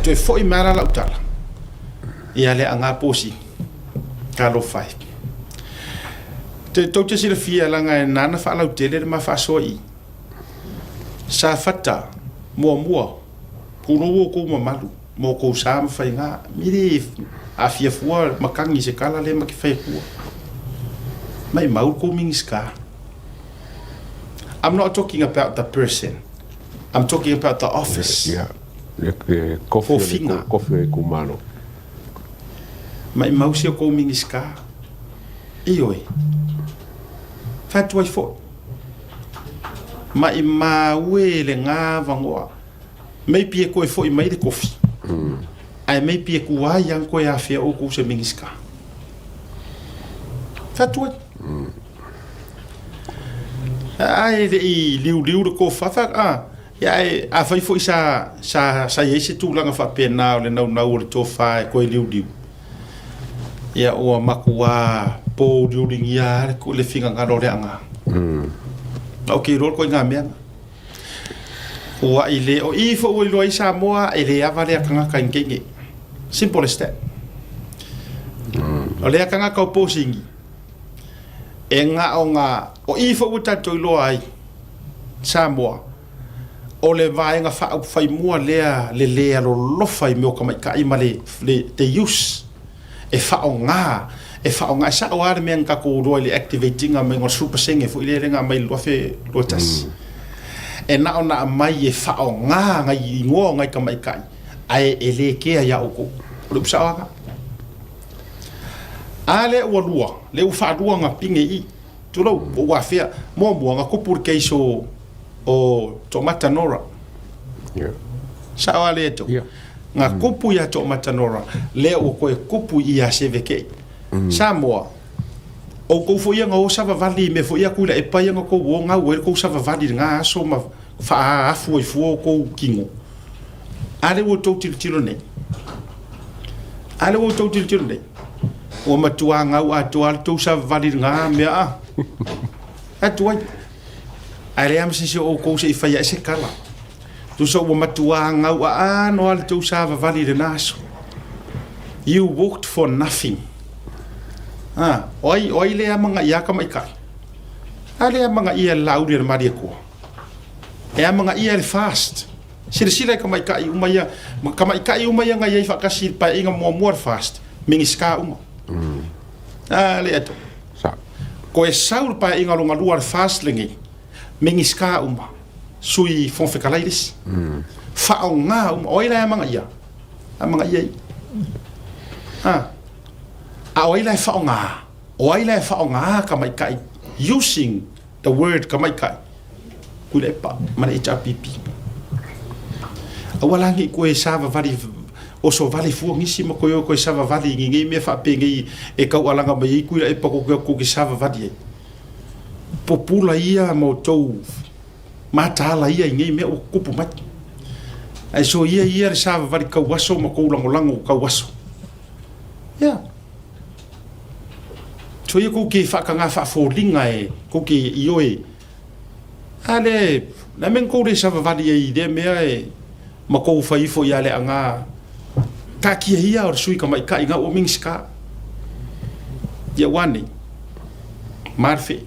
Ae toe fo'i mai la lau tala ia Leaga Posini. Talofa e. Te tou te silafia leaga e nana faalautele le ma faasoa i i. Safata muamua, pulou outou mamalu ma outou sa ma faiga. E le aafia fua matagi i se tala lea ma te fai atua. Maimau le tou Minisita. I'm not talking about the person. I'm talking about the office. Yeah. Le kofi o le, kofi o le itumalo. Maimau si o kou Minisita. Ioe. Fai atu ai foi. Maimau e le gavagoa. Maybe e koe foi mai le kofi. Ae maybe e kuai ang koe afea o kou se Minisita. Fai atu ai. Ae le i liuliu le tofa, fai atu, ah, ia ae afai foi sa, sa, sa i ai se tulaga faapena o le naunau o le tofa e toe liuliu, ia ua matua pouliuligia lava le, le finagalo o le aga. Ou te iloa le ituaiga mea lena. Ua i le, o i foi ua iloa ai Samoa e le ava lea tagata i ngeine. Simple as that. O lea tagata o posini, e na o na, o i foi ua tatou iloa ai Samoa, o le vaega faaupufai mua lea le le alolofa i mea o tamaitai ma le, le the use e faaaoga, e faaaoga, e sao lava le mea na tatou iloa i le activate ina mai o le 10% foi lea na aumai i le 2021. E na o na aumai e faaaoga nai igoa o nai tamaitai, ae e le kea ia outou. O le upu sao lava lena. A lea ua lua, lea ua faalua ona pine i i. Tulou, po ua afea. Muamua, na tupu le case o, o Toomata Nora. Yeah. Sao lava lea to. Yeah. Na tupu ia Toomata Nora, lea ua toe tupu i ia Sevekei. Samoa, outou foi ia na o savavali i mea foi ia Tuilaepa ia na outou o gau ai le tou savavali i lena aso ma faaafu ai fua outou tino. A lea ua outou tilotilo nei? A lea ua outou tilotilo nei? Ua matua gau atoa le tou savavali i lena mea a. Atu ai. Ae leai lava ma se isi o outou se i fai ae se tala. Tusa ua matua gau aano lava le tou savavali i lena aso. You walked for nothing. Ah, o ai, o ai le amanaia tamaitai? A le amanaia le Laauli a le Malietoa? E amanaia le FAST. Silasila i tamaitai uma ia, ma tamaitai uma ia na i ai faatasi i le paeaiga muamua le FAST, Minisita uma. A le ato. Sa. Koe sau le paeaiga lona lua le FAST lenei, Minisita uma, Sui Fofoga Fetalai le isi. Faaaoga uma, o ai la e amanaia? Amanaia ia. A. A o ai la e faaaoga? O ai la e faaaoga tamaitai using the word tamaitai? Tuilaepa ma le HRPP. Aua la ne i koe savavali oso vale fua nisi ma koe o koe savavali i nei mea faapenei e taualaga mai ai Tuilaepa kou te kou te savavali ai. Pupula ia ma outou mataala ia i nei mea ua tutupu mai. Ae soia ia le savavali tauaso ma kou lagolago tauaso. Ia. Soia kou te faataga faafoliga e kou te ioe. A lea, le a mea na kou le savavali ai i lea mea e ma kou fai ifo ia Leaga, taatia ia o le sui tamaitai na ua Minisita. Ia ua nei, ma le fee.